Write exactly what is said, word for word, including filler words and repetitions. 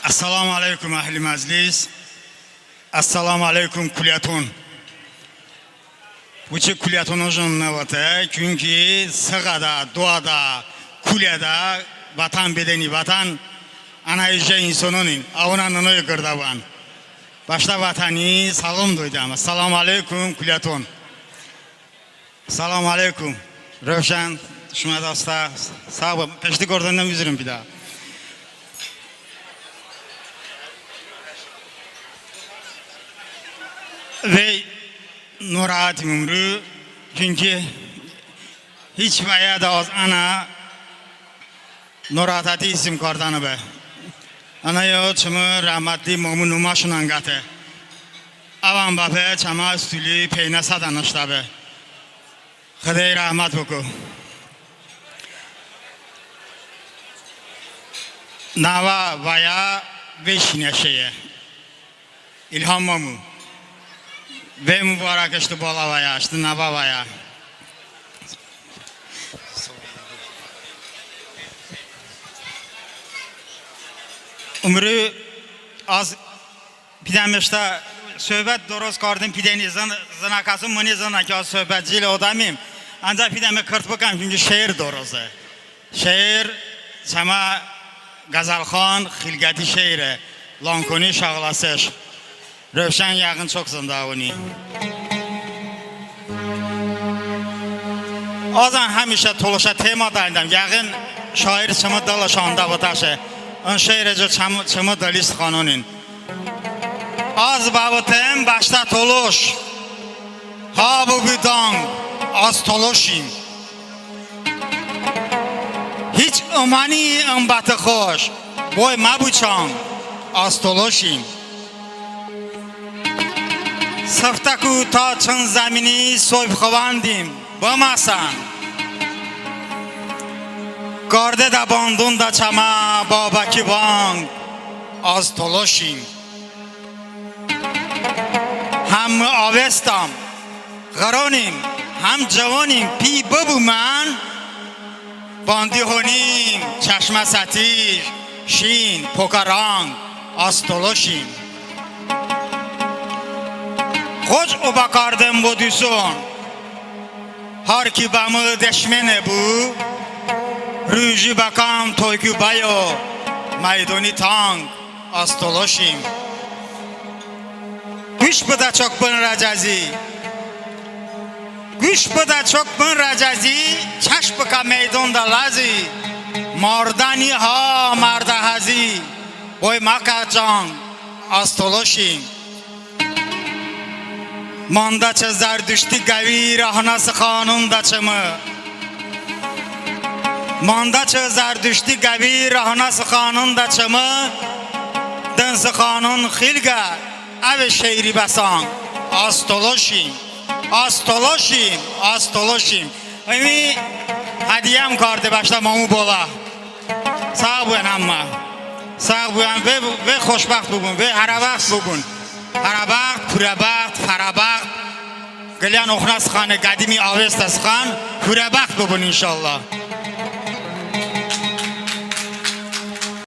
Əssəlamu əleykum, əhli məclis. Əssəlamu əleykum, Kuləton. Boçi Kulətonon jıqo nıvotə, çünki sığədə, doədə, kulədə vətən bedəni, vətən ənə ijə insononin, əvonən nınoy qırdə bən. Bəştə vətəni səlom doydəm. Əssəlamu əleykum, Kuləton. Səlamu əleykum. Rövşən, şımə dastə sağ bıbən. Peşti qordən nıvuzırım pidə. Vey, norahatim ımru, çünki hiç vəyədə az ənə norahatəti hisım kardəni be. Ənə yo çımı rəhmətli momu noməşonən qəte. Əvən bəpe çəmə stuli peynə sədə nıştə be. Xıdo əy rəhmət bıko. Nəvə vəyə veşinə şeye. İlham momu. Vey mubarək ıştı balə vəyə, ıştı nəvə vəyə. Imru az pidəme ıştə söhbət doroz kardım, pidəni zın-, zınə kəson mıni zınə ki, az söhbətcil odəmim. Əncəx pidəme kırt bıkəm, çünki şeir doroze. Şeir çəmə qəzəlxon Xilqəti şeire, Lankoni şağıləseş. Rövşən yəğın çok zındəvoni. Azən həmişə tolışə tema dəlindəm. Yəğın şair çımı dılı şandə bıtəşe. In şeirəcə çım-, çımı dıli sıxanonin. Az bəvotım bəştə tolış, ha bıbu danq, az tolışim. Hiç ıməni ım bə tı xoş, boy məbu çanq, az tolışim. Sıftəku ta çın zəmini soyb xıvəndim, bıməsən. Qardedə bandonədə çəmə Babəki banq, az tolışim. Həm mı Avestəm, Ğıronim, həm cıvonim, piy bıbu mən, bandi honim, çəşmə sətiş, şin, pokə ranq, az tolışim. Xoc obə kardım bo duson, har ki bə mı deşmene bu, ruji bə kam toyku bəyo məydoni tanq, az tolışim. Quş bıdə çok bın rəcəzi, quş bıdə çok bın rəcəzi, çəş bıkə məydonədə ləzi, mardəni ha mərdə həzi, boy məkə canq, az tolışim. Mandə çı Zərduşti qəvi rəhnə sıxanonədə çımı. Mandə çı Zərduşti qəvi rəhnə sıxanonədə çımı. Dın sıxanon Xilqə, əve şeiri bəsanq, az tolışim, az tolışim, az tolışim. Imi hədiyəm karde bəştə momu bolə. Sağ bıbən həmmə. Sağ bıbən, ve, ve xoşbəxt bıbun, ve hərəbəxt bıbun. Hərəbəxt, purəbəxt, fərəbəxt. Qıləyən oxnə sıxane, qədimi Avestə sıxan, purəbəxt bıbun inşallah.